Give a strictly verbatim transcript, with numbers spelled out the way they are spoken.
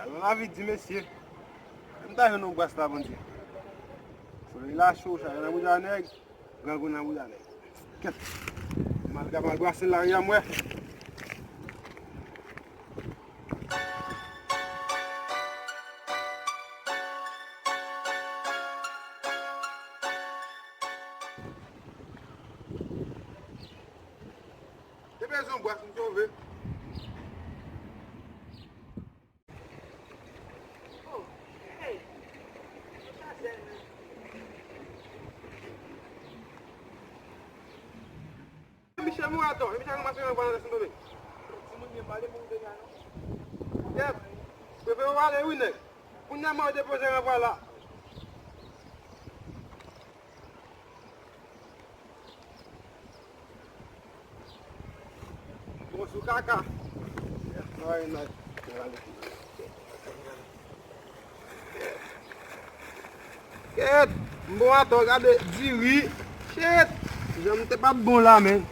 Nan lavi di mesye, m ta jwenn yon bras la, Bondye. Solèy la cho, chalè nan bouda nèg, grangou nan bouda nèg. Kèt. Mal ka mal brase lari a, m wè. Te bezwen bras m sove. Michel Mourato, Michel Mourato, yon vwala desann tonbe. Yep. Prefere w ale wi nèg. Kounye a mwen depoze yon vwala. Bon, sou kaka. Ay, nan. Kèt, m bon atò, gade diri. Shit. Jan m te pa bon la, men.